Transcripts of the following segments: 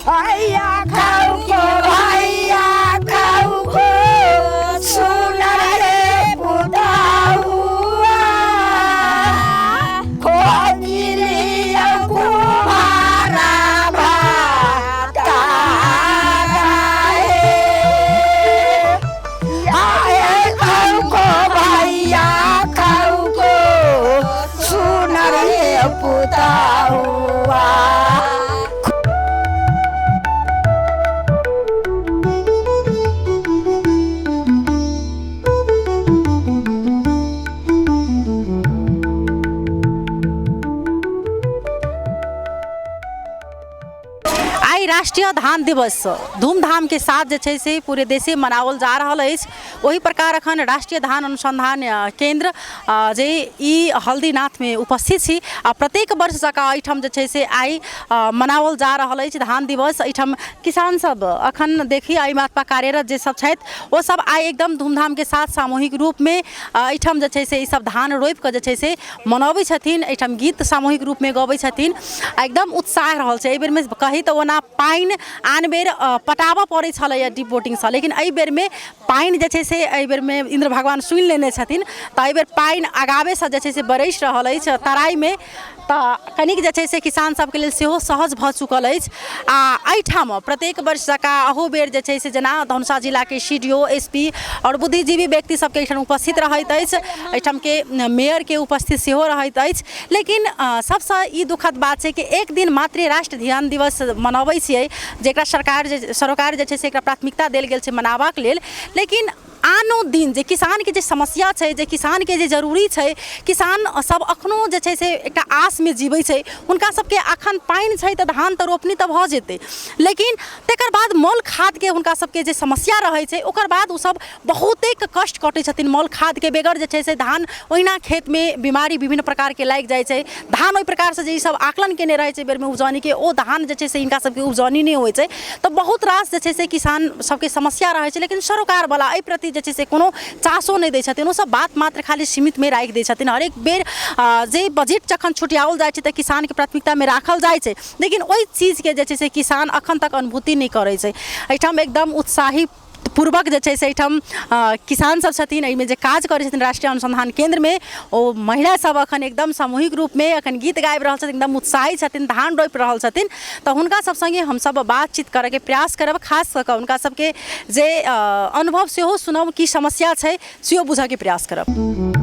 भैया खाऊ को भैया खाऊ को सुनर रे पुताहुआ खोजी लियौ कुमारा भाता हे। आए खाऊ को भैया खाऊ को सुनर रे पुताहुआ। आइ राष्ट्रीय धान दिवस धूमधाम के साथ जे छै से पूरे देशे मनाओल जा रहल अछि। ओहि प्रकार अखन राष्ट्रीय धान अनुसंधान केंद्र जे ई हल्दीनाथ में उपस्थित छी आ प्रत्येक वर्ष जकाँ एहिठाम जे छै से आइ मनाओल जा रहल अछि धान दिवस। एहिठाम किसान सब अखन देखी एहि मातपा कार्यरत जे सब छथि ओ सब आइ एकदम धूमधाम के साथ सामूहिक रूप में एहिठाम जे छै से ई सब धान रोपि कऽ जे छै से मनबै छथिन। एहिठाम गीत सामूहिक रूपमे गबै छथिन आ एकदम उत्साह रहल छै। एहि बेरमे कही तऽ ओना पानि आन बेर पटाबऽ पड़ै छलैए डिप बोटिंगसँ, लेकिन एहि बेरमे पानि जे छै से एहि बेरमे इन्द्र भगवान सुनि लेने छथिन तऽ एहि बेर पानि आगावेसँ जे छै से बरसि रहल अछि तराइमे, तऽ कनिक जे छै से किसान सबके लेल सेहो सहज भऽ चुकल अछि। आ एहिठाम प्रत्येक वर्ष जकाँ अहू बेर जे छै से जेना धनुषा जिलाके C D O, S P आओर बुद्धिजीवी व्यक्ति सबके एहिठाम उपस्थित रहैत अछि, एहिठामके मेयरके उपस्थित सेहो रहैत अछि। लेकिन सबसँ ई दुखद बात छै कि एक दिन मातृ राष्ट्र ध्यान दिवस मनबै छियै, जेकरा सरकार जे सरोकार जे छै से एकरा प्राथमिकता देल गेल छै मनाबऽके लेल, लेकिन आनो दिन जे किसानके जे समस्या छै, जे किसानके जे जरूरी छै, किसान सब अखनो जे छै से एकटा आसमे जीबै छै। हुनका सबके अखन पानि छै तऽ धान तऽ रोपनी तऽ भऽ जेतै, लेकिन तकर बाद मल खादके हुनका सबके जे समस्या रहै छै ओकर बाद ओसब बहुतेक कष्ट कटै छथिन। मल खादके बेगर जे छै से धान ओहिना खेतमे बीमारी विभिन्न प्रकारके लागि जाइ छै। धान ओहि प्रकारसँ जे ईसब आकलन केने रहै छै बेरमे उपजौनीके, ओ धान जे छै से हिनका सबके उपजौनी नहि होइ छै। तऽ बहुत रास जे छै से किसान सबके समस्या रहै छै, लेकिन सरोकारवला एहि प्रति जे छै से कोनो चासो नहि दै छथिन। ओसब बात मात्र खाली सीमितमे राखि दै छथिन। हरेक बेर जे बजट जखन छुटियाओल जाइ छै तऽ किसानके प्राथमिकतामे राखल जाइ छै, लेकिन ओहि चीजके जे छै से किसान अखन तक अनुभूति नहि करै छै। एहिठाम एकदम उत्साही पूर्वक जे छै से एहिठाम किसान सब छथिन, एहिमे जे काज करै छथिन राष्ट्रीय अनुसंधान केन्द्रमे ओ महिला सब अखन एकदम सामूहिक रूपमे अखन गीत गाबि रहल छथिन, एकदम उत्साहित छथिन, धान रोपि रहल छथिन। तऽ हुनका सब सङ्गे हमसब बातचीत करऽके प्रयास करब, खास कऽ कऽ हुनका सबके जे अनुभव सेहो सुनब, की समस्या छै सेहो बुझऽके प्रयास करब।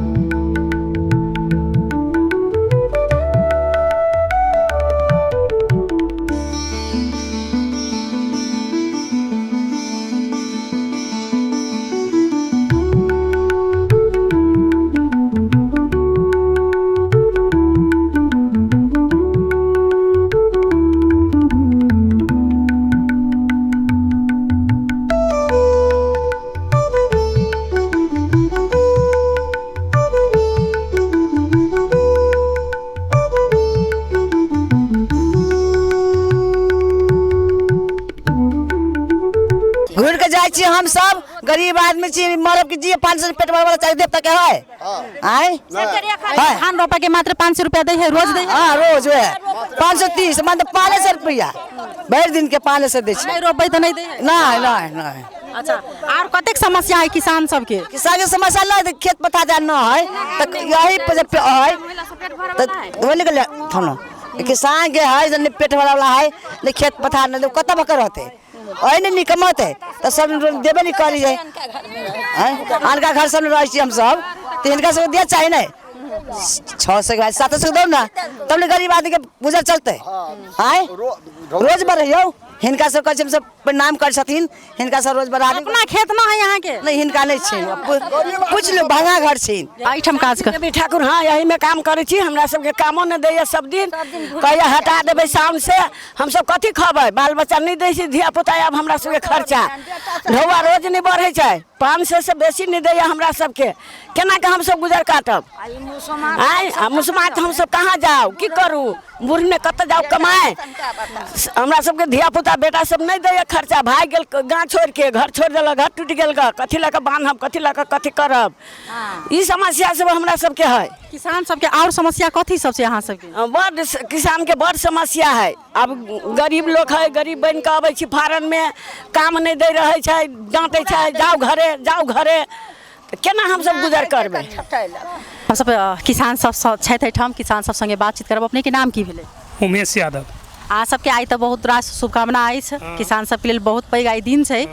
घुर के जाइ छी हम सब गरीब आदमी छी, मरब कि जिए, 500 पेट भरबा चाहे देवता के है। आय धान रोपा के मात्र 500 रुपया दै है, रोज दै है? हाँ रोज है 530, मतलब 500 रुपया भरि दिन के 500 दै छै। नहि रोपबै तऽ नहि दै है? नहीं नहीं नहीं। अच्छा, आर कतेक समस्या है किसान सबके? किसान के समस्या नहीं, तऽ खेत पथा जा न है तऽ यही पर जे है तऽ ओहि निकल थोनो किसान के है जे नहि पेट भरा वाला है, नहि खेत पथार, नहि कतऽ बकर रहतै, ओहि नहि निकमतै तऽ सब देबे नहि करी जाय। अनका घर सबमे रहै छी हमसब तऽ हिनका सबके दिअ चाही ने 600 के बाद 700 दौ ने, तब ने गरीब आदमी के गुजर चलतै। आँय रोज बढ़ैयौ, हिनका सब कहै छै हमसब प्रणाम करै छथिन, हिनका सब रोज बढ़ा अपना खेत ना है यहाँ के? नहीं, हिनका नहीं छै, पूछ लो, भांगा घर छै। एहिठाम काज कर रवि ठाकुर, हाँ यही में काम करै छी। हमरा सबके कामो नहि दैया, सब दिन कहैया हटा देबै साउन से, हमसब कथी खबै, बाल बच्चा नहि दै छै, धिया पुता। आब हमरा सबके खर्चा ढौआ रोज नहि बढ़ै छै, 500 से बेसी नहि दैया हमरा सबके, केना के हमसब गुजर काटब? आँय, आ मुसमात हमसब कहाँ जाउ, की करू, बूढ़मे कतऽ जाउ कमाए? हमरा सबके धिया पुता बेटा सब नहि दैया खर्चा। भागि गेल गाँव छोड़ि के, घर छोड़ि देलक, घर टूटि गेल गऽ। कथी लऽ कऽ बान्हब, कथी लऽ कऽ कथी करब? ई समस्या सब हमरा सबके है। किसान सबके आओर समस्या कथी सब छै अहाँ सबके? बड्ड किसानके बड्ड समस्या है। आब गरीब लोक है, गरीब बनि कऽ अबै छी फारममे, काम नहि दै रहै छै, डाँटै छै, जाउ घरे, जाउ घरे। तऽ केना हमसब गुजर करबै? हमसब किसान सब छथि एहिठाम, किसान सब संगे बातचीत करब। अपनेके नाम की भेलै? उमेश यादव। अहाँ सबके आइ तऽ बहुत रास शुभकामना अछि। किसान सबके लेल बहुत पैघ आइ दिन छै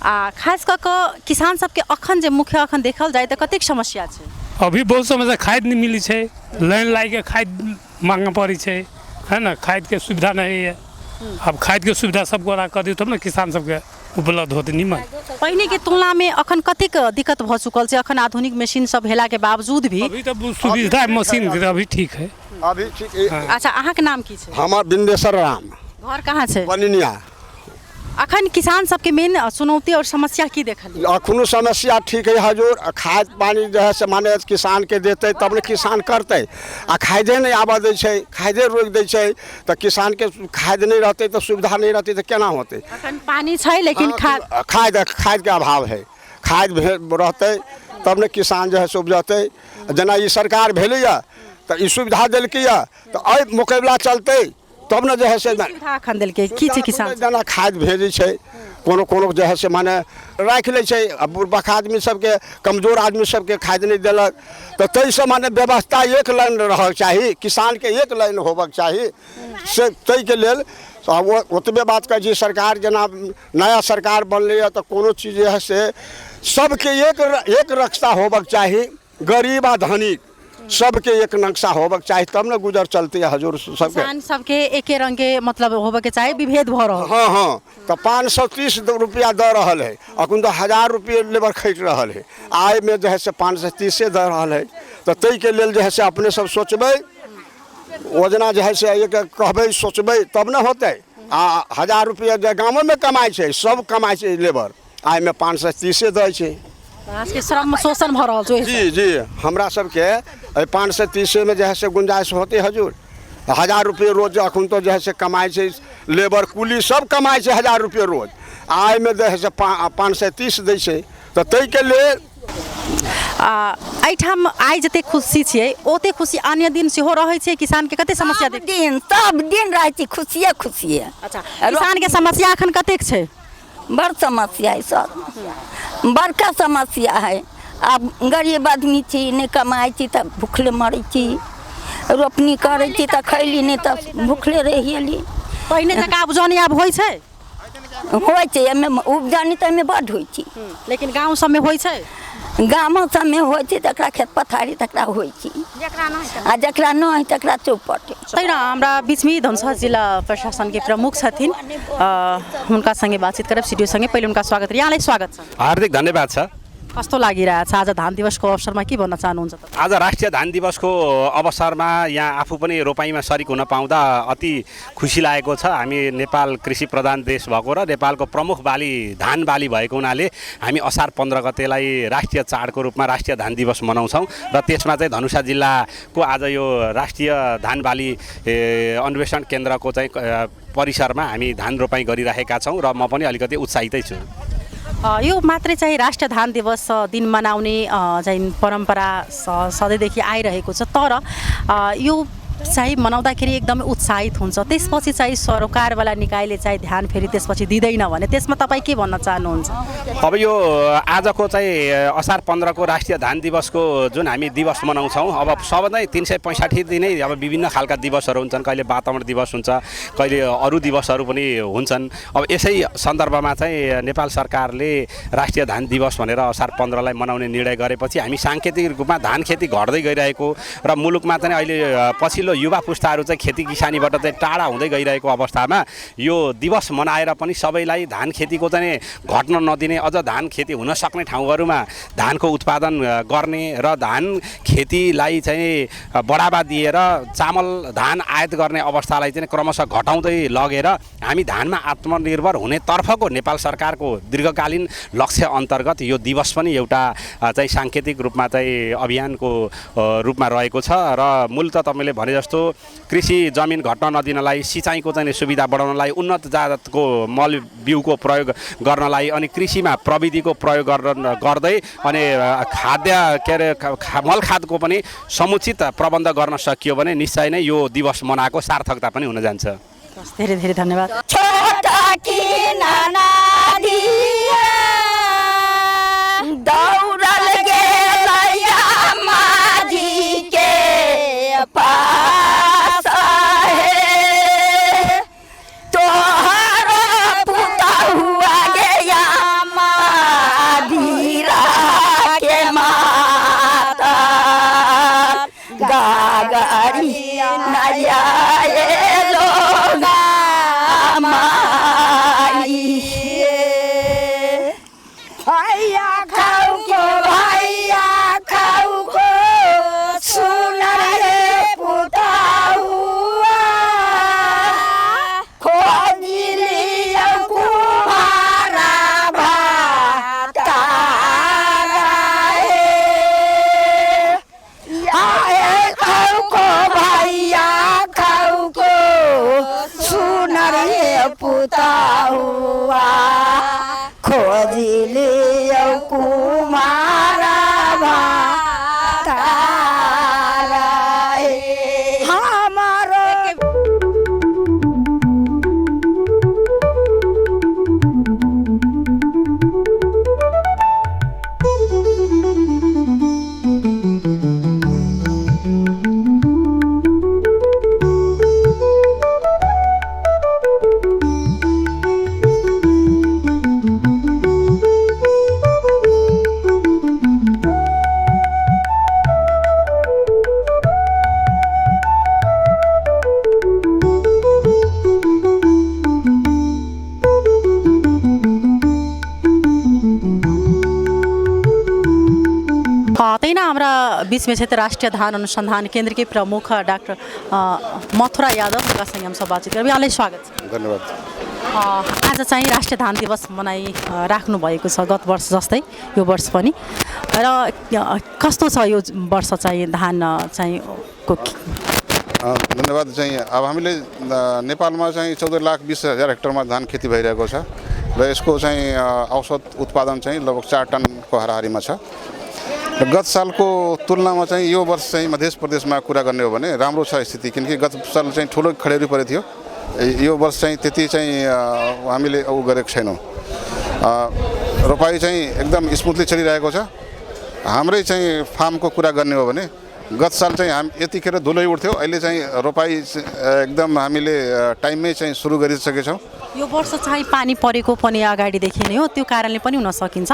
आ खास कऽ कऽ किसान सबके अखन जे मुख्य अखन देखल जाय तऽ कतेक समस्या छै? अभी बहुत समस्या, खाद नहि मिलै छै, लाइन लागि कऽ खाद मांगऽ पड़ै छै, है ने? खादके सुविधा नहि है। आब खादके सुविधा सब गोरा कऽ दियौ तब ने किसान सबके उपलब्ध होतै नीमन। पहिनेके तुलनामे अखन कतेक दिक्कत भऽ चुकल छै अखन आधुनिक मशीन सब भेलाके बावजूद भी? अभी तऽ सुविधा मशीन के अभी ठीक है। अभी ठीक है। अच्छा, अहाँके नाम की छै? हमर बिंदेश्वर राम। घर कहाँ छै? बनिनिया। अखन किसान सबके मेन चुनौती और समस्या की देखल? अखनो समस्या ठीक है हजूर। खाद पानी जो है से माने किसान के देते तब ने किसान करते, आ खादे नहीं आबऽ दै छै, खादे रोकि दै छै, तऽ किसान के खाद नहीं रहते तऽ सुविधा नहीं रहते तऽ केना होतै? अखन पानी छै लेकिन खाद खाद के अभाव है। खाद रहतै तब ने किसान जो है से उपजतै। जेना ई सरकार भेलैया तऽ ई सुविधा देलकैया, तऽ एहि मुकाबला चलतै तब ने जे है से। सुविधा एखन देलकै की छै किसान? जेना खाद भेजै छै, कोनो कोनो जे है से माने राखि लै छै, आ बुढ़बक आदमी सबके, कमजोर आदमी सबके खाद नहि देलक। तऽ ताहिसँ माने व्यवस्था एक लाइन रहक चाही, किसानके एक लाइन होबक चाही। से ताहिके लेल ओतबे बात कहै छी। सरकार जेना नया सरकार बनलैए तऽ कोनो चीज जे है से सबके एक एक रक्षा होबक चाही, गरीब आ धनिक सबके एक नक्शा होबक चाही, तब ने गुजर चलतै हजूर सबके। किसान सबके एके रंग के मतलब होबे के चाही, विभेद भऽ रहल। हाँ हाँ, तऽ 530 रुपया दऽ रहल है, अखन तऽ 1000 रुपये लेबर खटि रहल है, आयमे जे है से 530 दऽ रहल है। तऽ ताहिके लेल जे है से अपने सब सोचबै, योजना जे है से एक कहबै, सोचबै तब ने होतै। आ 1000 रुपया जे गामोमे कमाइ छै, सब कमाइ छै लेबर, आइमे 530 दै छै। अहाँके श्रम शोषण भऽ रहल छै? जी जी, हमरा सबके एहि 530मे जे है से गुंजाइश होतै हजूर? 1000 रुपये रोज अखन तऽ जे है से कमाइ छै लेबर, कुली सब कमाइ छै 1000 रुपये रोज, आ एहिमे जे है से 530 दै छै, तऽ ताहिके लेल आ एहिठाम आइ जतेक खुशी छियै ओतेक खुशी अन्य दिन सेहो रहै छै? किसानके कते समस्या सब दिन, सब दिन रहै छी खुशिये खुशिये। अच्छा, किसानके समस्या एखन कतेक छै? बड़ समस्या है सर, बड़का समस्या है। आब गरीब आदमी छी, नहि कमाइ छी तऽ भुखले मरै छी। रोपनी करै छी तऽ खैली, नहि तऽ भुखले रहि गेली। पहिने जकाँ उपजौनी आब होइ छै? होइ छै, एहिमे उपजौनी तऽ एहिमे बड्ड होइ छै। लेकिन गाँव सबमे होइ छै? गामो सबमे होइ छै, जकरा खेत पथारी तकरा होइ छै, आ जकरा नहि हइ तकरा चौपट। तहिना हमरा बीचमे धनुषा जिला प्रशासनके प्रमुख छथिन, हुनका सँगे बातचीत करब सिडिओ सँगे। पहिले हुनका स्वागत, यहाँलाई स्वागत छ। हार्दिक धन्यवाद छ। कस्तो लागिरहेछ आज धान दिवसको अवसरमा, के भन्न चाहनुहुन्छ तपाईँ? आज राष्ट्रिय धान दिवसको अवसरमा यहाँ आफू पनि रोपाइँमा सरिक हुन पाउँदा अति खुसी लागेको छ। हामी नेपाल कृषि प्रधान देश भएको र नेपालको प्रमुख बाली धान बाली भएको हुनाले हामी असार 15 गतेलाई राष्ट्रिय चाडको रूपमा राष्ट्रिय धान दिवस मनाउँछौँ र त्यसमा चाहिँ धनुषा जिल्लाको आज यो राष्ट्रिय धान बाली अन्वेषण केन्द्रको चाहिँ परिसरमा हामी धान रोपाइँ गरिरहेका छौँ र म पनि अलिकति उत्साहितै छु। यो मात्रै चाहिँ राष्ट्रिय धान दिवस दिन मनाउने चाहिँ परम्परा सधैँदेखि आइरहेको छ, तर यो चाहिँ मनाउँदाखेरि एकदमै उत्साहित हुन्छ, त्यसपछि चाहिँ सरोकारवाला निकायले चाहिँ ध्यान फेरि त्यसपछि दिँदैन भने त्यसमा तपाईँ के भन्न चाहनुहुन्छ? अब यो आजको चाहिँ असार 15 को राष्ट्रिय धान दिवसको जुन हामी दिवस मनाउँछौँ, अब सबै 365 दिनै अब विभिन्न खालका दिवसहरू हुन्छन्, कहिले वातावरण दिवस हुन्छ, कहिले अरू दिवसहरू पनि हुन्छन्। अब यसै सन्दर्भमा चाहिँ नेपाल सरकारले राष्ट्रिय धान दिवस भनेर असार 15लाई मनाउने निर्णय गरेपछि हामी साङ्केतिक रूपमा धान खेती घट्दै गइरहेको र मुलुकमा चाहिँ अहिले पछिल्लो युवा पुस्ताहरू चाहिँ खेती किसानीबाट चाहिँ टाढा हुँदै गइरहेको अवस्थामा यो दिवस मनाएर पनि सबैलाई धान खेतीको चाहिँ घट्न नदिने, अझ धान खेती हुन सक्ने ठाउँहरूमा धानको उत्पादन गर्ने र धान खेतीलाई चाहिँ बढावा दिएर चामल धान आयात गर्ने अवस्थालाई चाहिँ क्रमशः घटाउँदै लगेर हामी धानमा आत्मनिर्भर हुनेतर्फको नेपाल सरकारको दीर्घकालीन लक्ष्य अन्तर्गत यो दिवस पनि एउटा चाहिँ साङ्केतिक रूपमा चाहिँ अभियानको रूपमा रहेको छ। र मूलत तपाईँले भने जस्तो कृषि जमिन घट्न नदिनलाई, सिँचाइको चाहिँ सुविधा बढाउनलाई, उन्नत जातको मल बिउको प्रयोग गर्नलाई अनि कृषिमा प्रविधिको प्रयोग गर्दै अनि खाद्य के अरे मल खादको पनि समुचित प्रबन्ध गर्न सकियो भने निश्चय नै यो दिवस मनाएको सार्थकता पनि हुन जान्छ। धेरै धेरै धन्यवाद। दौड़ल गेलैया माजी के पास हे, तोहरो पुतहुआ गया माधीरा के माता, गागरी नया लोगा माई, भैया खाऊ को भैया खाऊ को सुन रे पुतहुआ, खोजी लियौ कुमारा भातारा हे, आए खाऊ को भैया खाऊ को सुन रे पुतहुआ, खोजी लियौ कुमारा भातारा हे, हमारो। तहिना हमरा बीचमे छथि राष्ट्रिय धान अनुसंधान केंद्र के प्रमुख डॉक्टर मथुरा यादव, हुनका संगे हमसब बातचीत करब। यहाँलाई स्वागत छ। धन्यवाद। आज चाहिँ राष्ट्रिय धान दिवस मनाइ राख्नु भएको छ गत वर्ष जस्तै यो वर्ष पनि, र कस्तो छ यो वर्ष चाहिँ धान चाहिँ को? धन्यवाद। चाहिँ अब हामीले नेपालमा चाहिँ 14,20,000 हेक्टरमा धान खेती भइरहेको छ र यसको चाहिँ औसत उत्पादन चाहिँ लगभग 4 टनको हाराहारीमा छ। र गत सालको तुलनामा चाहिँ यो वर्ष चाहिँ मध्य प्रदेशमा कुरा गर्ने हो भने राम्रो छ स्थिति, किनकि गत साल चाहिँ ठुलो खडेरी परेको थियो, यो वर्ष चाहिँ त्यति चाहिँ हामीले उ गरेको छैनौँ। रोपाइ चाहिँ एकदम स्मुथली चलिरहेको छ। हाम्रै चाहिँ फार्मको कुरा गर्ने हो भने गत साल चाहिँ हामी यतिखेर धुलै उठ्थ्यो, अहिले चाहिँ रोपाइ एकदम हामीले टाइममै चाहिँ सुरु गरिसकेछौँ। यो वर्ष चाहिँ पानी परेको पनि अगाडिदेखि नै हो, त्यो कारणले पनि हुन सकिन्छ,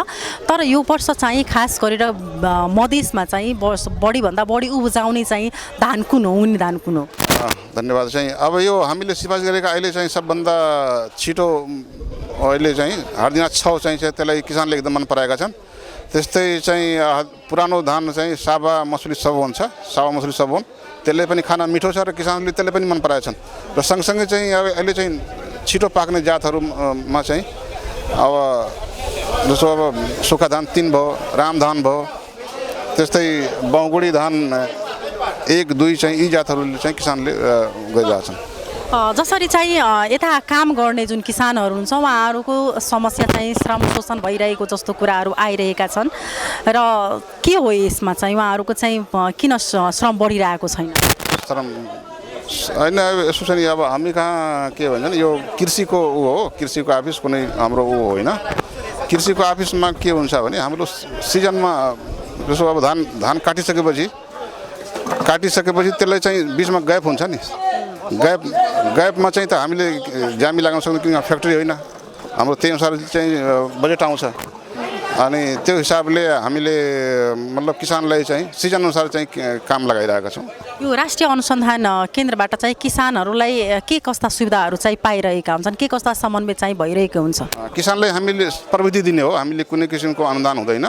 तर यो वर्ष चाहिँ खास गरेर मधेसमा चाहिँ बढीभन्दा बढी उब्जाउने चाहिँ धान कुन हो, उनी धान कुन हो? धन्यवाद। चाहिँ अब यो हामीले सिफारिस गरेका अहिले चाहिँ सबभन्दा छिटो अहिले चाहिँ हर्दिना 6 चाहिँ त्यसलाई किसानले एकदम मन पराएका छन्। त्यस्तै चाहिँ पुरानो धान चाहिँ साबा मसुरी सबोन छ, साबा मसुरी सबोन त्यसले पनि खाना मिठो छ र किसानहरूले त्यसले पनि मन पराएका छन्। र सँगसँगै चाहिँ अब अहिले चाहिँ छिटो पाक्ने जातहरूमा चाहिँ अब जस्तो अब सुक्खा धान 3 भयो, रामधान भयो, त्यस्तै बौगुडी धान 1, 2 चाहिँ यी जातहरूले चाहिँ किसानले गरिरहेछन्। जसरी चाहिँ यता काम गर्ने जुन किसानहरू हुन्छ उहाँहरूको समस्या चाहिँ श्रम शोषण भइरहेको जस्तो कुराहरू आइरहेका छन्, र के हो यसमा चाहिँ उहाँहरूको चाहिँ किन श्रम बढिरहेको छैन? श्रम होइन, यसो छ नि, अब हामी कहाँ के भन्छ नि यो कृषिको ऊ हो, कृषिको अफिस कुनै हाम्रो ऊ होइन। कृषिको अफिसमा के हुन्छ भने हाम्रो सिजनमा जसो अब धान काटिसकेपछि त्यसलाई चाहिँ बिचमा ग्याप हुन्छ नि, ग्यापमा चाहिँ त हामीले जामी लगाउन सक्दैनौँ किनभने फ्याक्ट्री होइन हाम्रो, त्यही अनुसार चाहिँ बजेट आउँछ अनि त्यो हिसाबले हामीले मतलब किसानलाई चाहिँ सिजन अनुसार चाहिँ काम लगाइरहेका छौँ। यो राष्ट्रिय अनुसन्धान केन्द्रबाट चाहिँ किसानहरूलाई के कस्ता सुविधाहरू चाहिँ पाइरहेका हुन्छन्, के कस्ता समन्वय चाहिँ भइरहेको हुन्छ? किसानलाई हामीले प्रविधि दिने हो, हामीले कुनै किसिमको अनुदान हुँदैन।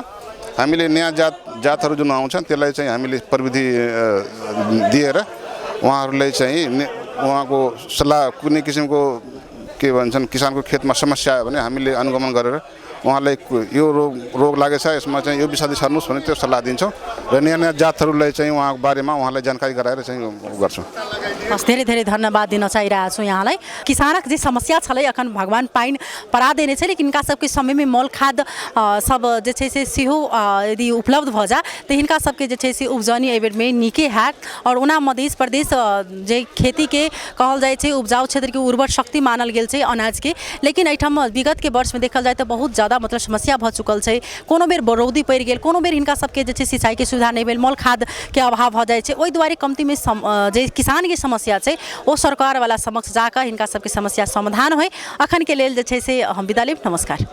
हामीले नयाँ जातहरू जुन आउँछन् त्यसलाई चाहिँ हामीले प्रविधि दिएर उहाँहरूलाई चाहिँ उहाँको सल्लाह, कुनै किसिमको के भन्छन् किसानको खेतमा समस्या आयो भने हामीले अनुगमन गरेर उहाँलाई यो रोग रोग लागेछ, यसमा चाहिँ यो विषादी छर्नुहोस् भने त्यो सल्लाह दिन्छौँ र नयाँ नयाँ जातहरूलाई चाहिँ उहाँको बारेमा उहाँलाई जानकारी गराएर चाहिँ गर्छौँ। हस्, धेरै धेरै धन्यवाद दिन चाहिरहेको छु यहाँलाई। किसानक जे समस्या छलै, अखन भगवान पानि परा देने छै, लेकिन हिनका सबके समयमे मल खाद सब जे छै से सेहो यदि उपलब्ध भऽ जाय तऽ हिनका सबके जे छै से उपजनी एहि बेरमे नीके हैत। आओर ओना मध्य प्रदेश जे खेतीके कहल जाइ छै, उपजाउ क्षेत्रके उर्वर शक्ति मानल गेल छै अनाजके, लेकिन एहिठाम विगतके वर्षमे देखल जाय तऽ बहुत ज्यादा मतलब समस्या भऽ चुकल छै। कोनो बेर रौदी पड़ि गेल, कोनो बेर हिनका सबके जे छै सिंचाइके सुविधा नहि भेल, मल खादके अभाव भऽ जाइ छै। ओहि दुआरे कमतीमे जे किसानके समस्या छै, ओ सरकारवला समक्ष जाकऽ हिनका सबके समस्या समाधान होइ। अखनके लेल जे छै से हम विदा लेब। नमस्कार।